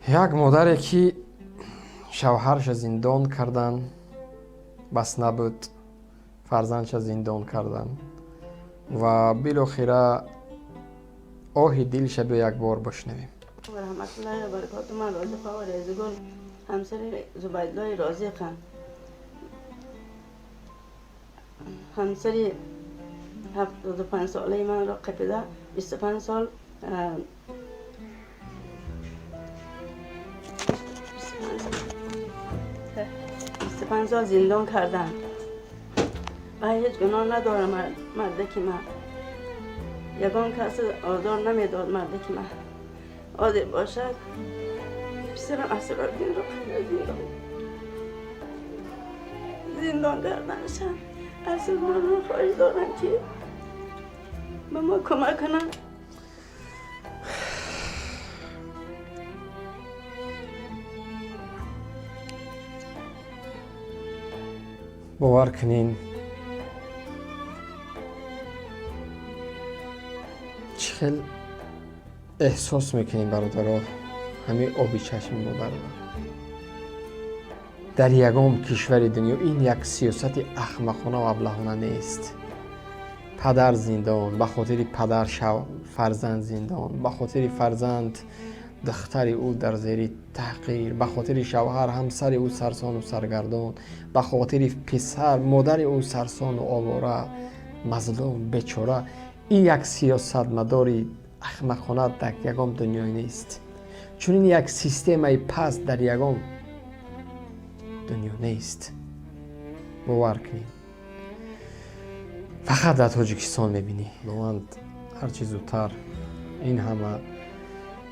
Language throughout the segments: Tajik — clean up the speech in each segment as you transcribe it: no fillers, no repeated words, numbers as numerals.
Як модаре ки шавҳарша зиндон кардан, бас набуд, фарзандша зиндон кардан ва билохира оҳи дилша биё як бор бишнавем. Раҳматуллоҳи ва баракоту. Ман Розиқа ва Резигул, ҳамсари Зубайдуллои Розиқам, ҳамсари 75 солаи манро қапида 25 сол, 25 сол зиндон карданд ва ҳеҷ гуноҳ надорам. Мардаки ман ягон кас озор намедод. Мардаки ман ҳозир бошад, писарам Асрординро зиндон зиндон карданашам. Аз ман хоҳиш дорам, ки ба мо кӯмак кунанд. Бовар кунин, чӣ хел эҳсос мекунем, бародаро, ҳамин оби чашми модарро. Дар ягон кишвари дунё ин як сиёсати ахмақона ва аблаҳона нест. Падар зиндон, ба хотири падар фарзанд зиндон, ба хотири фарзанд духтари ӯ дар зери таҳқир, ба хотири шавҳар ҳамсари ӯ сарсону саргардон, ба хотири писар модари ӯ сарсону овора, мазлум, бечора. Ин як сиёсатмадори ахмақона дар ягон дунё нест. Чунин як системаи паст дар ягон дунё нест. Бовар кунед, фақат дар Тоҷикистон мебинӣ. Худованд ҳарчи зудтар ин ҳама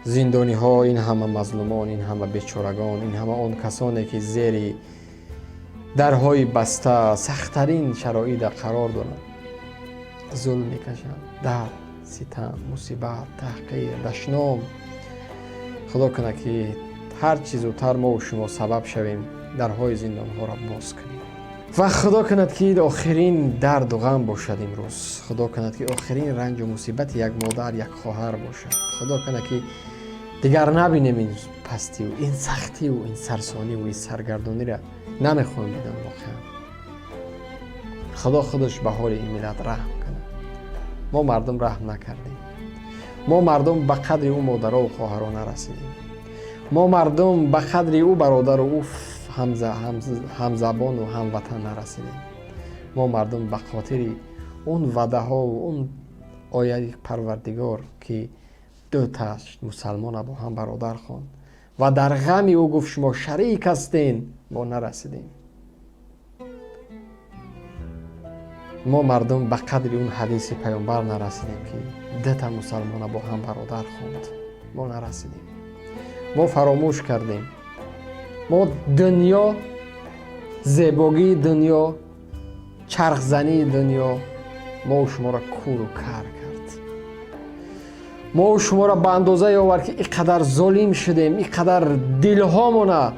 зиндониҳо, ин ҳама мазлумон, ин ҳама бечорагон, ин ҳама он касоне, ки зери дарҳои баста сахттарин шароита қарор доранд, зулм мекашанд, дард, ситам, мусибат, таҳқир, дашном, худо кунад, ки ҳар чӣ зудтар мову шумо сабаб шавем, дарҳои зиндонҳоро боз кунем. Ва худо кунад, ки охирин дарду ғам бошад имрӯз. Худо кунад, ки охирин ранҷу мусибати як модар, як хоҳар бошад. Худо кунад, ки дигар набинем ин пастию ин сахтию ин сарсониву ин саргардониро. Намехоҳем дидан воқеан. Худо худаш ба ҳоли ин миллат раҳм кунад. Мо мардум раҳм накардем. Мо мардум ба қадри ӯ модарову хоҳаро нарасидем. Мо мардум ба қадри ӯ бародару ӯ ҳамзабону ҳамватан нарасидем. Мо мардум ба хотири он ваъдаҳову он ояи Парвардигор, ки дуташ мусалмона бо ҳам бародар хонд ва дар ғами ӯ гуфт, шумо шарик ҳастен, мо нарасидем. Мо мардум ба қадри он ҳадиси паёмбар нарасидем, ки дута мусалмона бо ҳам бародар хонд. Мо нарасидем, мо фаромӯш кардем. Мо дунё, зебогии дунё, чархзании дунё мову шуморо куру кар кард. Мову шуморо ба андозае овард, ки ин қадар золим шудем, ин қадар дилҳомона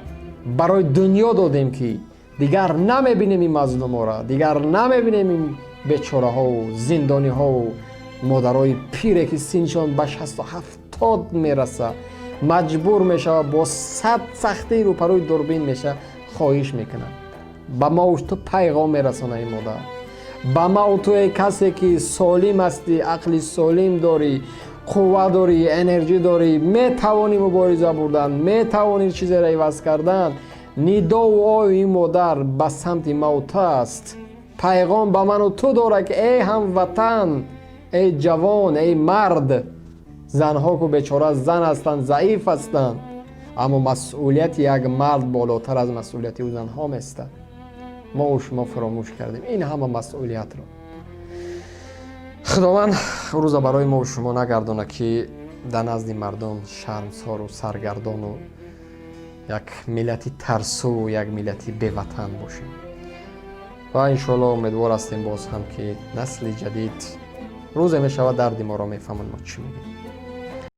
барои дунё додем, ки дигар намебинем ин мазлуморо, дигар намебинем ин бечораҳову зиндониҳову модарои пире, ки синшон ба 60-70 мераса, маҷбур мешавад, бо сад сахтӣ рӯпарӯи дурбин меша, хоҳиш мекунад. Ба мову ту пайғом мерасона ин модар. Ба маву ту, эй касе ки солим ҳастӣ, ақли солим дорӣ, қувва дорӣ, энерҷӣ дорӣ, метавонӣ мубориза бурдан, метавонӣ чизеро иваз кардан, нидову ои ин модар ба самти маву ту аст. Пайғом ба ману ту дорад, ки эй ҳамватан, эй ҷавон, эй мард. Занҳо ку бечора зан ҳастанд, заиф ҳастанд, аммо масъулияти як мард болотар аз масъулияти ӯ занҳо местад. Мо шумо фаромӯш кардем ин ҳама масъулиятро. Худованд рӯза барои мо шумо нагардона, ки дар назди мардум шармсору саргардону як миллати тарсуву як миллати беватан бошем. Ва иншоалло умедвор ҳастем боз ҳам, ки насли ҷадид рӯзе мешавад, дарди моро мефаҳманд, мо чӣ мегӯем.